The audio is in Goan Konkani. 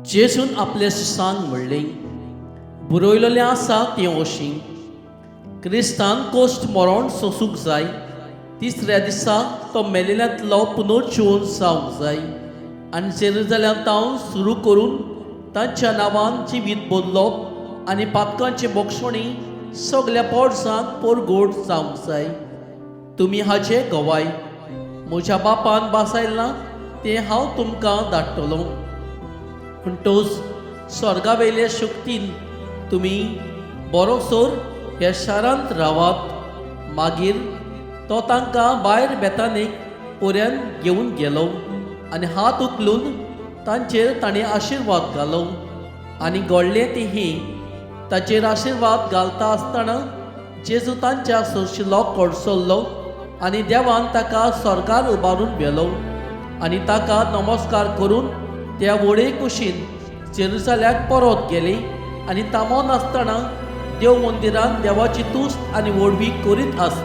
जेजून आपले सांग म्हणलें, बरयलेलें आसा तें अशीं, क्रिस्तान कोश्ट मरण सोसूंक जाय, तिसऱ्या दिसा तो मेलेल्यांतलो पुनर्जिवन जावंक जाय आनी जेरुजाल्यांत सुरू करून तांच्या नांवान जिवीत बदलप आनी पातकांची बोगसणी सगल्या पोरसांत पोरगोट जावंक जाय. तुमी हाचे गवाय. म्हज्या बापान भासायलां तें हांव तुमकां धाडटलो. म्हणटोच स्वर्गावेले शक्तीन तुमी बरोसर ह्या शारांत रावात. मागीर तो तांकां भायर बेतानीक पर्यंत घेवन गेलो आनी हात उखलून तांचेर ताणें आशिर्वाद घालो. आनी घडलें तें ही, ताचेर आशिर्वाद घालता आसतना जेजू तांच्या सरशिलो कडसरलो आनी देवान ताका स्वर्गार उबारून व्हेलो. आनी ताका नमस्कार करून त्या व्हडे कुशीन जेरुजाल्याक परत गेली आनी थांबो नासतना देव मंदिरांत देवाची तुस्त आनी व्हडवीक करीत आस.